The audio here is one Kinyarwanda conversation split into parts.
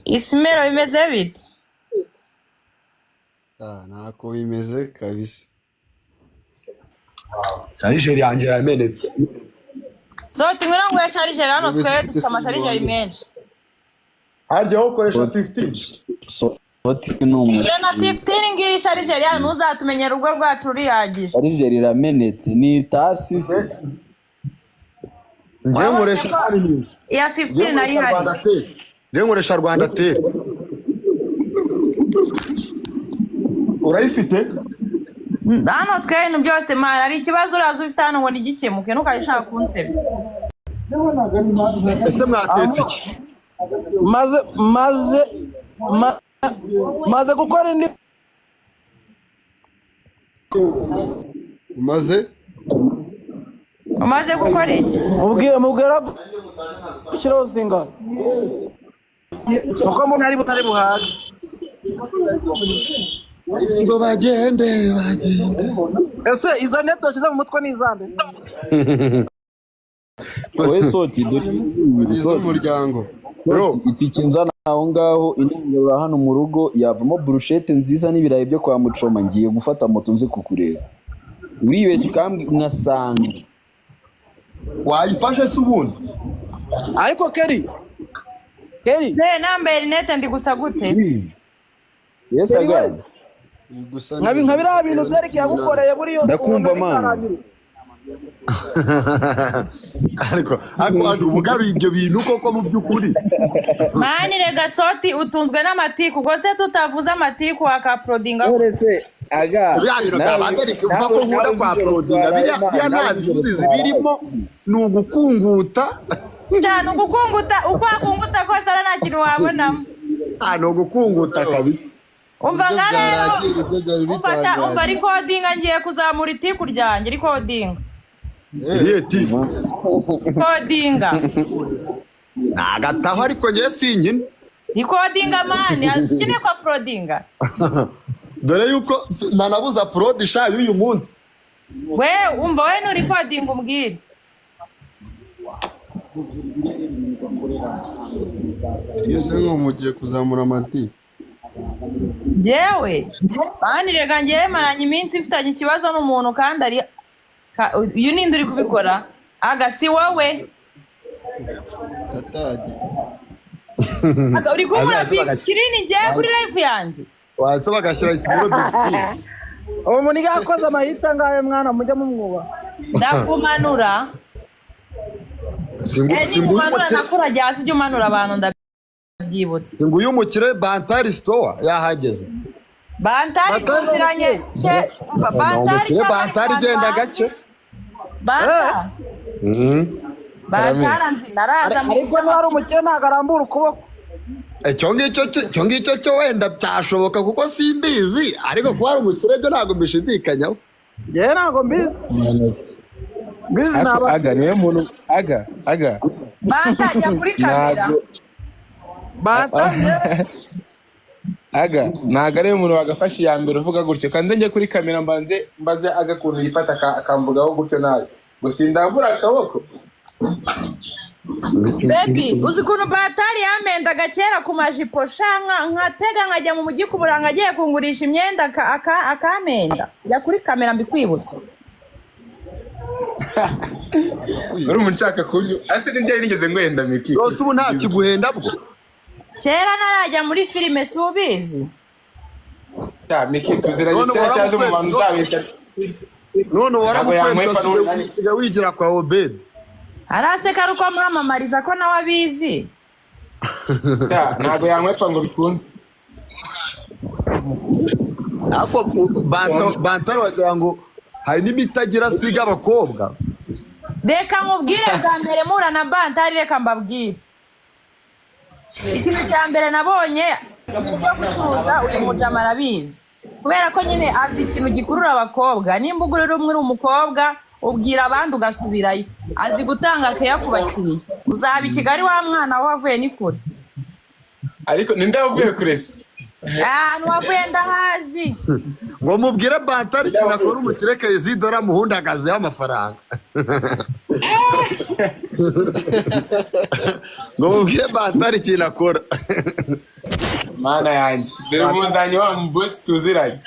Isimero bimeze bite? Ah, ntako bimeze kabisa. Chargeur yanjye iramenetse. Soti, ngwino nguhe chargeur hano. Bimeze Twe bite dufite se ama chargeur ubundi? menshi. Harya wowe ukoresha 15? Soti ni umu Dore na 15 ngiyi chargeur hano, ntuzatumenyera, urugo rwacu rurihagije. Chargeur iramenetse, ni itasi se? Njyewe Wabonye nkoresha ko iya njyewe 15 nayo nkoresha ihari. Rwanda Tel, njyewe nkoresha Rwanda Tel. Urayifite? Hano twe ibintu byose, man, hari ikibazo uraza ufite hano ngo ntigikemuke, ntukajya ushaka kunsebya. Ese mwatetse iki? Maze gukora indi. Umaze Umaze gukora iki? Mubwira, mubwira gushyiraho zingana kuko mbona ari butari buhage. Ngo bagende bagende. Ese izo net washyize mu mutwe ni izande? Wowe Soti, dore ibiri, Soti. Iz'umuryango. Bro. Soti, itike nzana aho ngaho inangarura hano mu rugo yavamo burushete nziza n'ibirayi byo kwa Mucoma. Ngiye gufata moto nze kukureba, uribeshya ukambwira nkasanga. Wayifashe se ubundi? Ariko Keri, Keri. Ne nambaye rinete, ndi gusa gute? Yes. Keri we. Agazi. Uri gusa Nka neza. nka biriya bintu byerekeye yagukoreye buriya. Ndakumva, ubona man. bitarangiye. Ariko hano uba ugaruye ibyo bintu koko mu by'ukuri? Man, rega Soti, utunzwe n'amatiku. Ubwo se tutavuze amatiku wakaporodinga? None se aga Biriya bintu byabangarika, umva ko nkunda nawe kwa ijoro porodinga. twaraye, Biriya man, biriya nta nawe ijoro views twaraye. zibirimo, ni ugukunguta. Cyane, ugukunguta uko wakunguta kose ara nta kintu wabonamo. Ah, ni ugukunguta kabisa. Umva Ibyo nka rero byaragiye, ibyo byari umva umva bitangaje. recordinga, ngiye kuzamura itiku ryanjye, recordinga. Iriya tiku? Recordinga. Nagataho, ariko njyewe sinkina. Recordinga, man, ukeneye kwa porodinga. Dore yuko nanabuza prod sha y'uyu munsi. We umva, we nurikodinga umbwire. Ese ngo mugiye kuzamura amatiku? Njyewe, man, rega njyewe maranye iminsi mfitanye ikibazo n'umuntu kandi ari uyu ninde uri kubikora? Aga, si wowe? Katagi. Aga, uri kunkora Azaza big screen njyewe kuri live yanjye. Waza bagashyira isiguro big screen. Uwo muntu iyo yakoze amahita angahe, mwana, mujya mumwubaha. Ndakumanura. Singu Eh, singuyu nikumanura umukire. nakurajya hasi, ujya umanura abantu, ndabyibutse. Singuyu umukire Bantari Store yahageze. Bantari Bantari. tuziranye umva, Ni Bantari umukire cyangwa ari Bantari, mu bantu genda bazi. gake. Banta, Bantara nzi naraza mu Ariko niba ari umukire ntabwo arambura ukuboko. Icyo ngicyo cyo wenda byashoboka kuko simbizi, ariko kuba ari umukire byo ntabwo mbishidikanyaho. Yewe, ntabwo mbizi, mbizi ni Ariko aba aga niwe muntu aga. Banta, jya kuri kamera. Ntabwo Bantari. Aga ntabwo ariwe muntu wagafashe iya mbere uvuga gutyo. Kandi njye kuri kamera mbanze mbaze aga ukuntu yifata akamvugaho gutyo nabi ngo sindambura akaboko. Baby, uzi ukuntu Batari yamendaga kera ku majipo sha, nkatega nkajya mu mujyi kuburanga agiye kungurisha imyenda akamenda. Jya kuri kamera mbikwibutse. Uri umuntu nshaka kunyu ase nibyo nigeze ngwenda Miki. Rwose ubu nta kiguhenda bwo? Kera narajya muri filime, si ubizi? Cya Miki, tuziranye None kera cyazo mu bantu waramukwese. uzabeshya. None Ntabwo waramukwese. yankwepa n'ubu. Usigaye wigira kwa Obedi. Araseka ari uko amwamamariza ko nawe abizi. Cya, ntabwo yankwepa ngo bikunde. Ariko Bantaro wagira ngo hari n'imitagira asiga abakobwa. Reka nkubwire, bwa mbere mpura na Bantari, reka mbabwire ikintu cya mbere nabonye byo gucuruza. Uyu mujama arabizi kubera ko nyine azi ikintu gikurura abakobwa. Nimba ugurira umwe uri umukobwa, ubwira abandi ugasubirayo. Azi gutanga keya ku bakiriya. Uzaba i Kigali wa mwana we, wavuye ni kure. Ariko ninde wavuye kure se? Ahantu wavuye ndahazi. Ngo mubwire Bantari ikintu akora umukire, Kayizidora amuhundagazeho amafaranga. Ngo mubwire Bantari ikintu akora. Mana yanjye, dore muzanye wa mubosi tuziranye.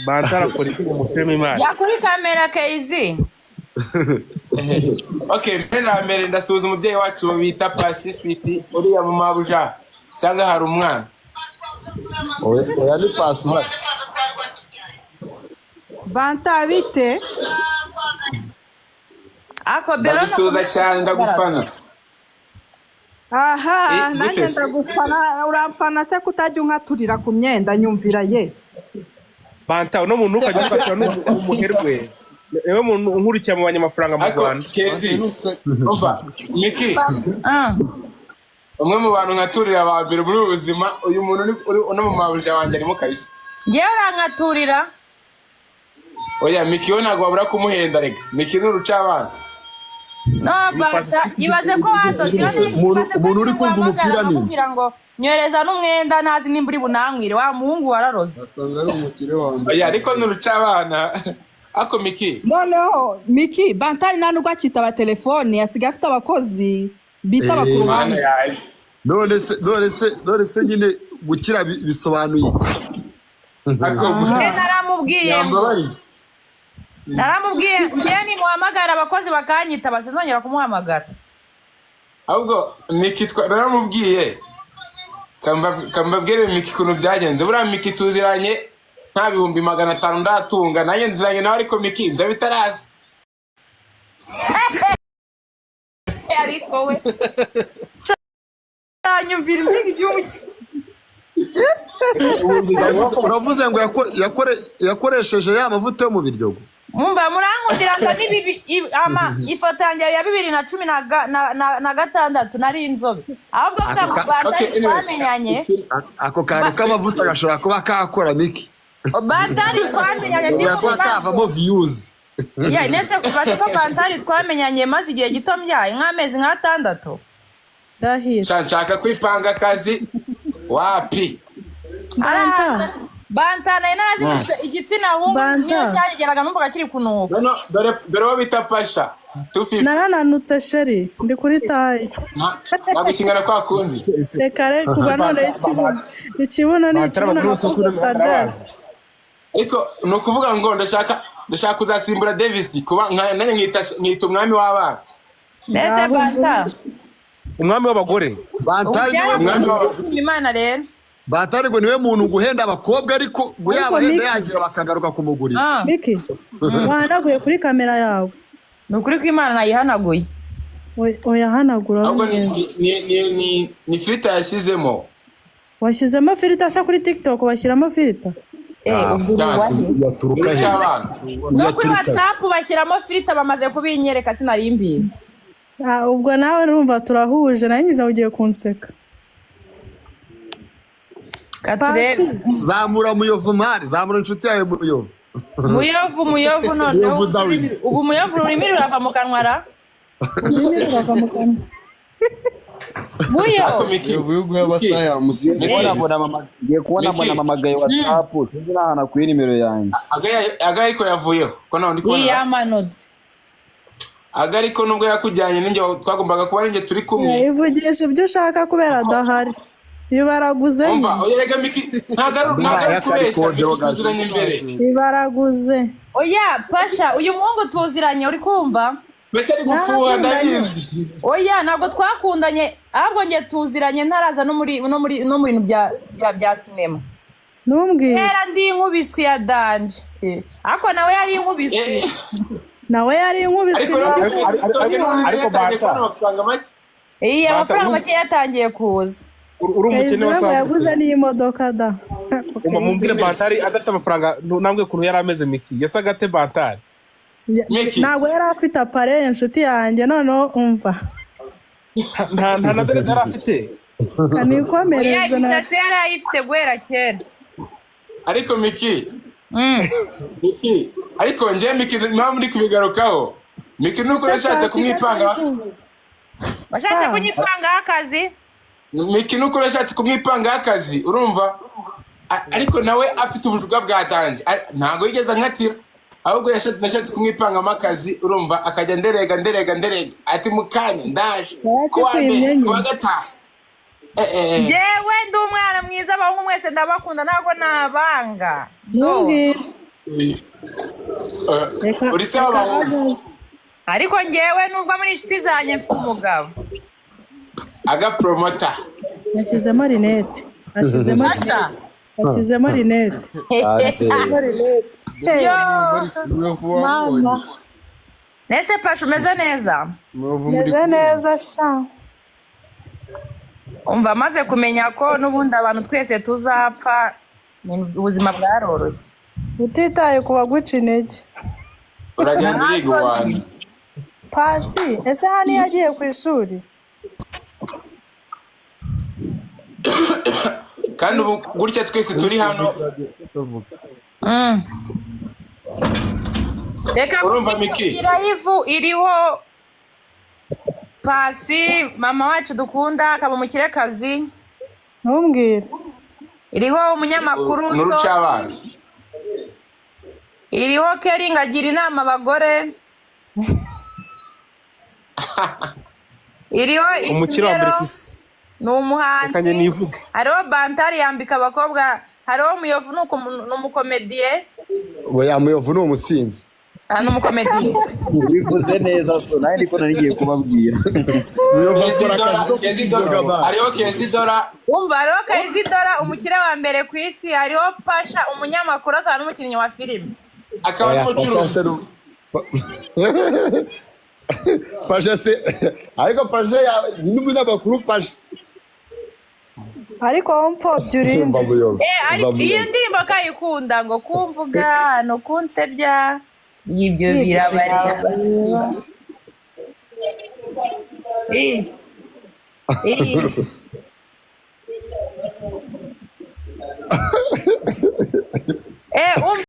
Bantara akora iki mu mufilime imana? Jya kuri kamera, Keizi. Okay, mbere na mbere ndasuhuza umubyeyi wacu bita Pasi Switi, uriya mu mabuja cyangwa hari umwana. Oya, ni pasi uhari. Banta, bite? Ako bero. Ndagusuhuza cyane, ndagufana. Aha. Eh, Nanjye gute se? ndagufana. Uramfana se kutajya unkaturira ku myenda? Nyumvira ye. Banta, uno muntu ukajya ufatira n'umuherwe, niwe muntu unkurikira mu banyamafaranga mu Ariko Rwanda. Kezi, umva Miki, Ah. umwe mu bantu nkaturira ba mbere muri ubu buzima, uyu muntu uno mu mabuja wanjye arimo kabisa. Ngewe urankaturira? Oya, Miki we ntabwo wabura kumuhenda. Rega Miki ni urucabana. No, Banta, ibaze ko wadoze. Umuntu uri kumva umupira ni Akubwira ngo nyohereza n'umwenda, ntazi nimba uri bunanywire. Wa muhungu wararoze. Asanga ari umukire wa mbere. Oya, ariko ni urucabana ako Miki. Noneho Miki, Bantari nta nubwo akitaba telefone, asigaye afite abakozi bitaba ku Eh. Mana ruhande. yanjye. None se nyine gukira bisobanuye iki? Ako Nge naramubwiye ngo yambabariye. Naramubwiye ngewe nimuhamagara abakozi bakanyita, basizongera kumuhamagara. Ahubwo Miki naramubwiye, kambabwire Miki ukuntu byagenze. Buriya Miki tuziranye nta 500,000 ndatunga, nanjye nziranye nawe, ariko Miki nza bitaraza. Ariko we nyumvira imbiga igihugu. Uravuze ngo yakoresheje ya mavuta yo mu Biryogo. Mumva murankundira ngo n'ibibi ama ifoto yanjye ya bibiri na cumi na gatandatu nari inzobe, ahubwo Ako Bantari Okay, anyway. twamenyanye. Ako kantu k'amavuta gashobora kuba kakora, Miki. Bantari twamenyanye ndi Gashobora mu kuba bibazo. kavamo views. Ya, nese bazi ko Bantari twamenyanye maze igihe gito mbyaye, nk'amezi nk'atandatu. Ndahira. Sha, nshaka kwipanga akazi wapi. Banta. Bantana nari narazimitse igitsina hungu. Banta. Niyo cyanyegeraga numvaga kiri kunuka. Nono, dore uwo bita Pasha 250. Narananutse chéri, ndi kuri taille. Ntabwo ikingana kwa kundi. Reka re, kuva none ikibuno ikibuno ni Bantara, ikibuno. abagore bose Nakoze kuri sadari. barabazi. Ariko ni ukuvuga ngo ndashaka kuzasimbura Davis D, kuba nanjye nkita umwami w'abana. Nese Banta, Umwami w'abagore. Bantari niwe Umwami muntu w'abagore. Imana rero. Bantari ngo niwe muntu guhenda abakobwa, ariko ngo Ariko yabahenda Miki- yagira bakagaruka kumugurira. Ah, Miki, wahanaguye kuri kamera yawe? Ni ukuri ko Imana nayihanaguye. Oyahanagura. Ahubwo ni filter yashyizemo. Washyizemo filter se? Kuri TikTok bashyiramo filter? Eh, ubwo uri uwahe? Yaturuka he? Urucabana. No kuri Yaturuka he? WhatsApp bashyiramo filter, bamaze kubinyereka, sinari mbizi. Ah, ubwo nawe urumva turahuje, nawe ngize ugiye kunseka. Katurebe. Pasi. Zamura Muyovu mari, zamura inshuti yawe Muyovu. Muyovu, Muyovu, noneho. Muyovu Dawidi. Ubu Muyovu ururimi rurava mu kanwa ra. Ururimi rurava mu kanwa. Muyo. Ariko Miki, Yovu yo guha amasaha yamusize. Ngiye kubona Miki. mbona mpamagaye WhatsApp, sinzi n'ahantu akuye nimero yanjye. Aga ariko yavuyeho ko nawe ndi kubona. Yamanutse. Aga, ariko nubwo yakujyanye ninjye twagombaga kuba, ninjye turi kumwe. Ivugisha ibyo ushaka kubera adahari, ibaraguze. Umva. Nyine. Oya rega Miki, ntabwo ari kubeshya, Miki tuziranye imbere. Ibaraguze. Oya Pasha, uyu muhungu tuziranye, uri kumva? Mbese ari gufuha, ndabizi. Oya, ntabwo twakundanye, ahubwo njye tuziranye ntaraza no mu bintu bya sinema. Ntumbwire. Kera ndi inkubiswi ya danger. Ariko nawe yari inkubiswi. Eh, Nawe yari inkubiswi. Ariko rero Ariko yatangiye Banta. kubona amafaranga make. Iyi Banta, amafaranga make yatangiye kuza. Uri umukene Kayizire ngo wasanzwe. yaguze n'imodoka da. Umva mumbwire, Bantari adafite amafaranga, nambwe ukuntu yari ameze, Miki yasaga ate Bantari? Miki. Ntabwo yari afite appareil, inshuti yanjye. Noneho umva. Nta na dread yari afite. Oya, Nikomereze na imisatsi yari ayifite guhera kera. Ariko Miki, Miki, ariko njye Miki impamvu ndi kubigarukaho, Miki nuko yashatse kumwipanga. Washatse Ah. kunyipangaho akazi. Miki nuko yashatse kumwipangaho akazi, urumva? Ariko nawe afite ubujura bwa danje. Ntabwo yigeze ankatira, ahubwo nashatse kumwipangamo akazi, urumva, akajya nderega nderega nderega, ati mu kanya ndaje ku wa mbere, Yarakikwimye ku wa nyine. gatanu. Eh, eh, eh. Njyewe ndi umwana mwiza, abahungu mwese ndabakunda, ntabwo nabanga. Do. Ntumbwire. Eh, Reka uri se reka w'abahungu. ahagaze. Ariko njyewe nubwo muri inshuti zanjye mfite umugabo. Aga promota. Yashyizemo rinete. Ashyizemo Pasha. Yashyizemo rinete. Yashyizemo rinete. Yo. Umuyovu wamubonye. Mama. Nese Pasha, umeze neza? Umuyovu muri Meze kumwe. neza sha. Umva, amaze kumenya ko n'ubundi abantu twese tuzapfa, ubuzima bwaroroshye. Utitaye ku baguca intege. Uragenda uriga uwantu. Pasi, ese hano iyo yagiye ku ishuri? Kandi ubu gutya twese turi hano. Mm. Reka Urumva, Miki? Irayivu iriho Pasi, mama wacu dukunda, akaba umukirekazi. Ntumbwire. Iriho umunyamakuru so N'urucabana. iriho Keringa agira inama abagore. Iriho Umukire wa mbere Isimero ku isi. ni umuhanzi. Reka njye nivuge. Hariho Bantari yambika abakobwa, hariho Muyovu ni umukomediye. Oya, Muyovu ni umusinzi. Ah, ni umukomediye. Bivuze neza, so nawe ndiko nari ngiye kubabwira. Muyovu akora akazi ko Kezidora, kuvuga abantu. hariho Kezidora. Umva, hariho Kayizidora umukire wa mbere ku isi, hariho Pasha umunyamakuru akaba n'umukinnyi wa filime. Akaba Oya, Pasha n'umucuruzi. se Pasha se, ariko Pasha ni n'umunyamakuru Pasha. Ariko wowe mfobya urinde. Umva Muyovu. Eh, ariko Umva iyo Muyovu. ndirimbo kayikunda ngo kumvuga no kunsebya, ibyo birabareba. Eh. Eh. Eh, umva.